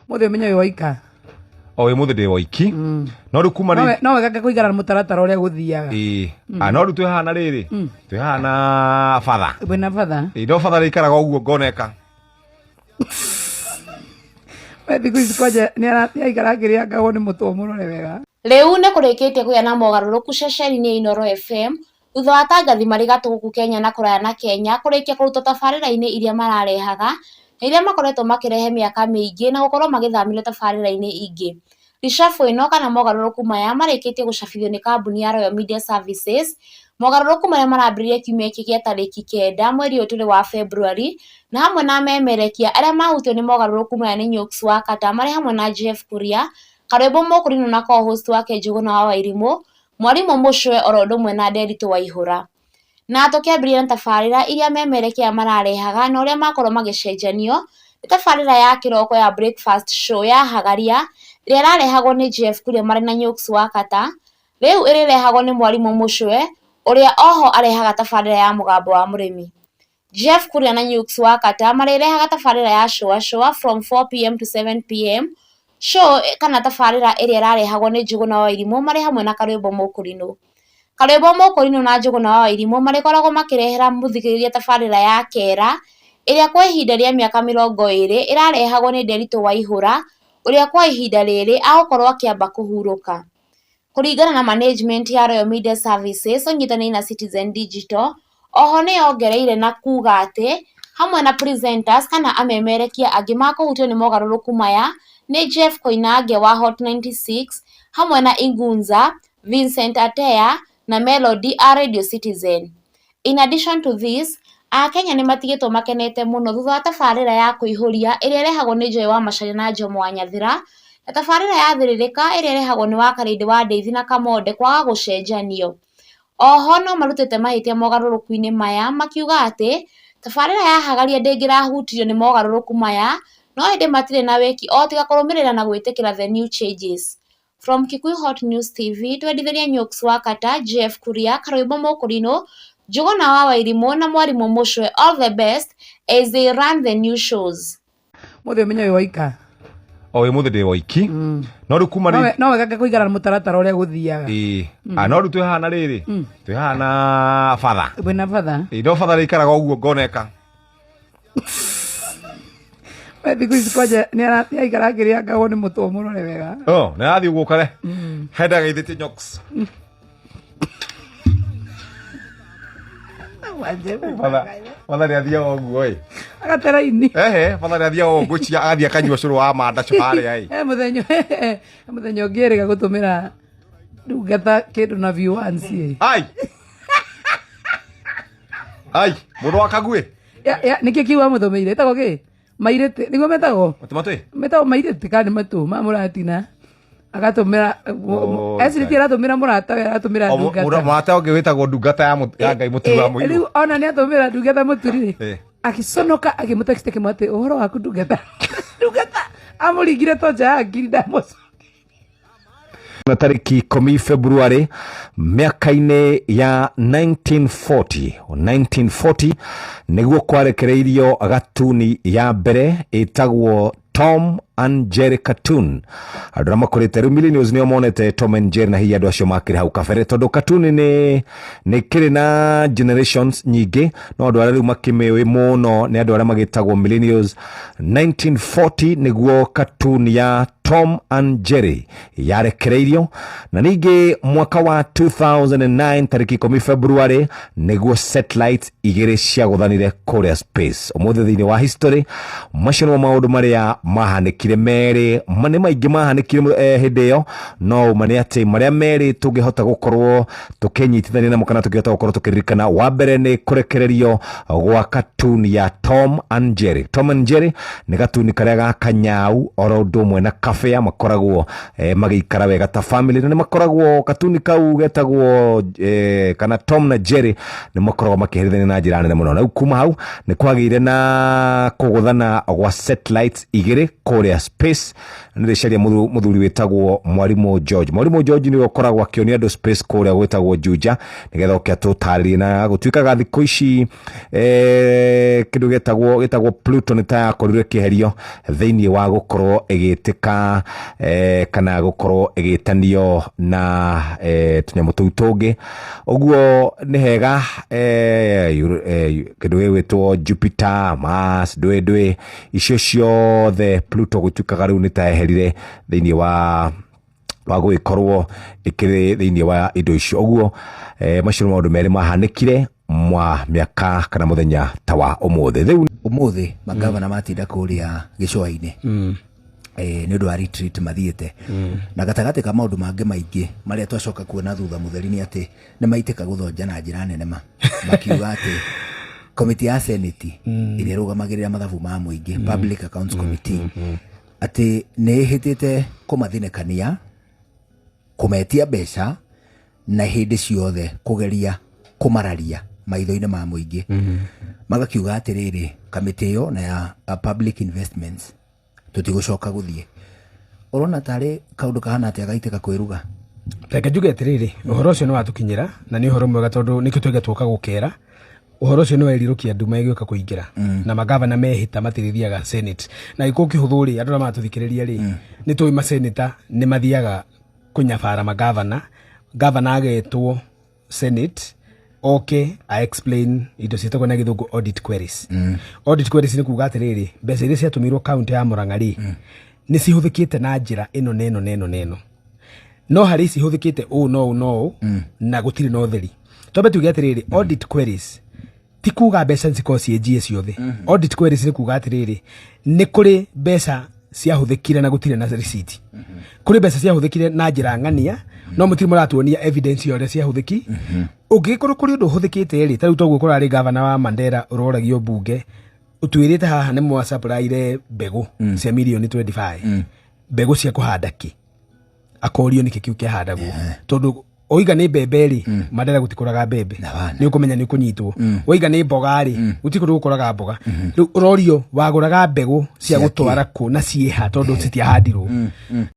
Mũthĩ ũmenye wĩ woika. O wĩ mũthĩ ndĩ woiki, no rĩu kuma rĩ No wega kũigana na mũtaratara ũrĩa gũthiaga. Ĩĩ. Ah, no rĩu twĩ haha na rĩrĩ, twĩ haha na batha. Wĩna batha. Ĩĩ, no batha rĩikaraga ũguo ngoneka. We thikũ ici kwanja nĩaikara akĩrĩangagwo nĩ mũtwe mũrore wega. Rĩu nĩ kũrĩkĩtie kũgĩa na mogarũrũku ceceni-inĩ ya Inooro FM thutha wa atangathi marĩ gatũ gũkũ Kenya na kũraya na Kenya kũrĩkia kũrutwo tabarĩra-inĩ iria mararehaga na iria makoretwo makĩrehe mĩaka mĩingĩ na gũkorwo magĩthamĩrio tabarĩra-inĩ ingĩ. Reshuffle ĩno kana mogarũrũku maya marĩkĩtie gũcabithio nĩ kambuni ya Royal Media Services, mogarũrũku marĩa marambĩrĩria kiumia gĩkĩ gĩa tarĩki 9 mweri ũyũ tũrĩ wa February, na hamwe na amemerekia arĩa mahutio nĩ mogarũrũku maya nĩ Nyũks wa Kata marĩ hamwe na Jeff Kuria, Karwĩmbo Mũkũrinũ na co-host wake Njũgũna wa Wairimũ, Mwarimũ Mũcwe oro ũndũ ũmwe na Nderitu Waihũra. Na tũkĩambĩrĩria na tabarĩra iria memerekia aya mararehaga na ũrĩa makorwo magĩcenjanio, nĩ tabarĩra ya kĩroko ya breakfast show ya Hagaria, ĩrĩa ĩrarehagwo nĩ Jeff Kuria marĩ na Nyũks wa Kata, rĩu ĩrĩrehagwo nĩ Mwarimũ Mũcwe, ũrĩa oho arehaga tabarĩra ya Mũgambo wa Mũrĩmi. Jeff Kuria na Nyux wa Kata marĩrehaga tabarĩra ya Shũa Shũa from 4pm to 7pm, show kana tabarĩra ĩrĩa ĩrarehagwo nĩ Njũgũna wa Wairimũ marĩ hamwe na Karwĩmbo Mũkũrinũ. Karwĩmbo Mũkũrinũ na Njũgũna wa Wairimũ marĩkoragwo makĩrehera mũthikĩrĩria tabarĩra ya Kera ĩrĩa kwa ihinda rĩa mĩaka 20 ĩrarehagwo nĩ Nderitu Waihũra ũrĩa kwa ihinda rĩrĩ agũkorwo akĩamba kũhurũka. Kũringana na management ya Royal Media Services ũnyitanĩri na Citizen Digital, oho nĩ yongereire na kuga atĩ hamwe na presenters kana amemerekia angĩ makũhutio nĩ mogarũrũku maya nĩ Jeff Koinange wa Hot 96 hamwe na Ingunza, Vincent Ateya na Melody a Radio Citizen. In addition to this, Akenya nĩ matigĩtwo makenete mũno thutha wa tabarĩra ya kũihũria ĩrĩa ĩrehagwo nĩ Joy wa Macharia na Jomo wa Nyathira, na tabarĩra ya Thĩrĩrĩka ĩrĩa ĩrehagwo nĩ Wakarĩndĩ wa Ndeithi na Kamonde kwaga gũcenjanio. Oho no marutĩte mahĩtia mogarũrũku-inĩ maya makiuga atĩ tabarĩra ya Hagaria ndĩngĩrahutirio nĩ mogarũrũku maya no ĩndĩ matirĩ na wĩki o tiga kũrũmĩrĩra na gwĩtĩkĩra the new changes. From Kikuyu Hot News TV, twendithĩrie Nyũks wa Kata, Jeff Kuria, Karwĩmbo Mũkũrinũ, Njũgũna wa Wairimũ na Mwarimũ Mũcwe all the best as they run the new shows. Mũthĩ ũmenye wĩ woika. O wĩ mũthĩ ndĩ woiki, no rĩu kuma rĩ No wega kũigana na mũtaratara ũrĩa gũthiaga. Ĩĩ. Ah, no rĩu twĩ haha na rĩrĩ, twĩ haha na batha. Wĩna batha. Ĩĩ, no batha rĩikaraga ũguo ngoneka. We thikũ ici kwanja nĩaikara akĩrĩangagwo nĩ mũtwe mũrore wega. Oh, nĩ arathiĩ ũguo kare hendaga ithĩtie nyoks. Batha, batha nĩ athiaga ũguo ĩ. Agateraini. Ehe, batha nĩ athiaga ũguo ngwĩciria agathiĩ akanyua cũrũ wa manda harĩa ĩ. He mũthenya ũngĩ erĩga gũtũmĩra ndungata kĩndũ na view once ĩ. Ai ai, mũndũ wa kaguĩ. Nĩkĩ kiu amũtũmĩire ĩtagwo kĩ mairĩtĩ nĩguo metagwo? Matũ. Metagwo mairĩtĩ kana nĩ matũ ma mũratina agatũmĩra. Oh, Ecirĩtie aratũmĩra mũrata we aratũmĩra ndungata. Mũrata ũngĩ wĩtagwo ndungata ya Ngai mũturi wa mũirũ. Rĩu ona nĩ atũmĩra ndungata mũturi rĩ, agĩconoka agĩmũtext akĩmwĩra atĩ ũhoro waku ndungata amũringire tonja ya ngiri ndamũcokia. Na tarĩki 10 February mĩaka-inĩ ya 1940, 1940 nĩguo kwarekereirio gatuni ya mbere ĩtagwo Tom and Jerry cartoon. Andũ arĩa makũrĩte rĩu millennials nĩo monete Tom and Jerry, na hihi andũ acio makĩrĩ hau kabere, tondũ cartoon nĩ kĩrĩ na generations nyingĩ, no andũ arĩa rĩu makĩmĩũĩ mũno nĩ andũ arĩa magĩtagwo millennials. 1940 nĩguo cartoon ya Tom and Jerry yarekereirio. Na ningĩ mwaka wa 2009 tarĩki 10 February nĩguo satellite igĩrĩ ciagũthanire kũrĩa space. Ũmũthĩ thĩinĩ wa history, macio nĩmo maũndũ marĩa mahanĩkire merĩ. Nĩ maingĩ mahanĩkire hĩndĩ ĩyo, no ũma nĩ atĩ marĩa merĩ tũngĩhota gũkorwo tũkĩnyitithania namo kana tũngĩhota gũkorwo tũkĩririkana, wa mbere nĩ kũrekererio gwa katuni ya Tom and Jerry. Tom and Jerry nĩ gatuni karĩa ga kanyau oro ũndũ ũmwe na kabea makoragwo magĩikara wega ta family, na nĩ makoragwo katuni kau getagwo kana Tom na Jerry nĩ makoragwo makĩherithania na njĩra nene mũno. Na rĩu kuma hau nĩ kwagĩire na kũgũthana gwa satellites igĩrĩ kũrĩa kũrĩa space. Nĩ ndĩcaria mũthuri wĩtagwo Mwarimũ George. Mwarimũ George nĩwe ũkoragwo akĩonia andũ space kũrĩa gwĩtagwo Juja, nĩgetha oke atũtarĩrie. Na gũtuĩkaga thikũ ici kĩndũ gĩtagwo Pluto nĩ ta yakorirwo ĩkĩeherio thĩinĩ wa gũkorwo ĩgĩtĩka kana gũkorwo ĩgĩtanio na tũnyamũ tũu tũngĩ. Ũguo nĩ hega kĩndũ gĩgwĩtwo Jupiter, Mars, ndũĩ ndũĩ icio ciothe, Pluto gũtuĩkaga rĩu nĩ ta eherire thĩinĩ wa gũgĩkorwo ĩkĩrĩ thĩinĩ wa indo icio. Ũguo macio nĩ maũndũ merĩ mahanĩkire mwa mĩaka kana mũthenya ta wa ũmũthĩ rĩu. Ũmũthĩ magavana matinda kũrĩa gĩcũa-inĩ nĩ ũndũ wa retreat mathiĩte, na gatagatĩ ka maũndũ mangĩ maingĩ marĩa twacoka kuona thutha mũtheri nĩ atĩ nĩ maitĩka gũthonja na njĩra nene, ma makiuga atĩ komiti ya Senate ĩrĩa ĩrũgamagĩrĩra mathabu ma mũingĩ, Public Accounts Committee, atĩ nĩ ĩhĩtĩte kũmathinĩkania, kũmetia mbeca na hĩndĩ ciothe kũgeria kũmararia maitho-inĩ ma mũingĩ. Magakiuga atĩrĩrĩ, kamĩtĩ ĩyo na ya public investments tũtigũcoka gũthiĩ. Ũrona tarĩ kaũndũ kahana atĩa gaitĩka kwĩruga? Reke njuge atĩrĩrĩ, ũhoro ũcio nĩ watũkinyĩra na nĩ ũhoro mwega, tondũ nĩkĩo twaiga twoka gũkera. Ũhoro ũcio nĩ werirũkia nduma ĩgĩũka kũingĩra na magavana mehĩta matirĩthiaga Senate. Na gĩkũ kĩhũthũ rĩ, andũ arĩa maratũthikĩrĩria rĩ, nĩ tũĩ maseneta nĩ mathiaga kũnyabara magavana. Gavana agetwo Senate oke a explain indo ciĩtagwo na Gĩthũngũ audit queries. Audit queries nĩ kuga atĩrĩrĩ, mbeca iria ciatũmirwo kaunti ya Murang'a rĩ, nĩ cihũthĩkĩte na njĩra ĩno na ĩno na ĩno na ĩno, no harĩ ici ihũthĩkĩte ũũ no ũũ no ũũ, na gũtirĩ na ũtheri. Twambe tuge atĩrĩrĩ, audit queries ti kuga mbeca cikorwo ciĩ njie ciothe. Audit queries nĩ kuga atĩrĩrĩ, nĩ kũrĩ mbeca ciahũthĩkire na gũtirĩ na receipt, kũrĩ mbeca ciahũthĩkire na njĩra ng'ania no mũtirĩ mũratuonia evidence ya ũrĩa ciahũthĩki. Ũngĩgĩkorwo kũrĩ ũndũ ũhũthĩkĩte rĩ, ta rĩu toguo kũrarĩ gavana wa Mandera ũroragio mbunge, ũtwĩrĩte haha nĩ mwasupplyire mbegũ cia mirioni 25. Mbegũ cia kũhanda kĩ? Akorio nĩkĩ kĩu kĩahandagwo, tondũ oiga nĩ mbembe rĩ, Mandera gũtikũraga mbembe. Hapana. Nĩ ũkũmenya nĩ ũkũnyitwo. Woiga nĩ mboga rĩ, gũtirĩ kũndũ gũkũraga mboga. Rĩu ũrorio wagũraga mbegũ cia Cia kĩ? gũtwara kũ na ciĩha, tondũ citiahandirwo.